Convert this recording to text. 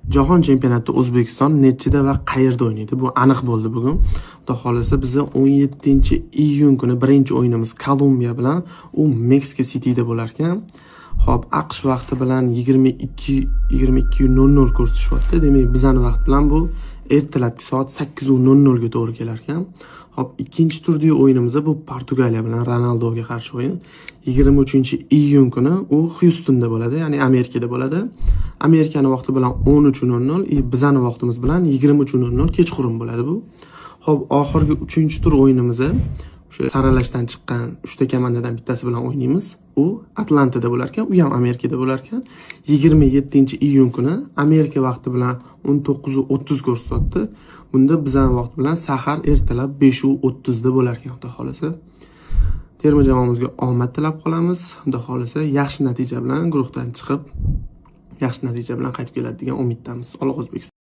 Jahon chempionatida O'zbekiston nechida va qayerda o'ynaydi? Bu aniq bo'ldi bugun. Xudo xohlasa, bizni 17-iyun kuni birinchi o'yinimiz Kolumbiya bilan, u Meksika Cityda bo'lar ekan. Xo'p, AQSh vaqti bilan 22:00 ko'rsatishyapti. Demak, bizani vaqt bilan bu ertalabki soat 8:00 ga to'g'ri kelar ekan. Xo'p, ikkinchi turdagi o'yinimiz bu Portugaliya bilan, Ronaldoga qarshi o'yin. 23-iyun kuni u Xyustonda bo'ladi, ya'ni Amerikada bo'ladi. Amerikani vaqti bilan 13:00 и bizani vaqtimiz bilan 23:00 kechqurun bo'ladi bu. Xo'p, oxirgi 3-tur o'yinimiz o'sha saralashdan chiqqan 3 ta komandadan bittasi bilan o'ynaymiz. U Atlantada bo'lar ekan, u ham Amerikada bo'lar ekan. 27-iyun kuni Amerika vaqti bilan 19:30 ko'rsatyapti. Bunda bizani vaqt bilan sahar, ertalab 5:30 da bo'lar ekan, xudo xohlasa. Terma jamoamizga omad tilab qolamiz. Xudo xohlasa, yaxshi natija bilan guruhdan chiqib, yaxshi natija bilan qaytib keladi degan umiddamiz. Alloh O'zbekiston.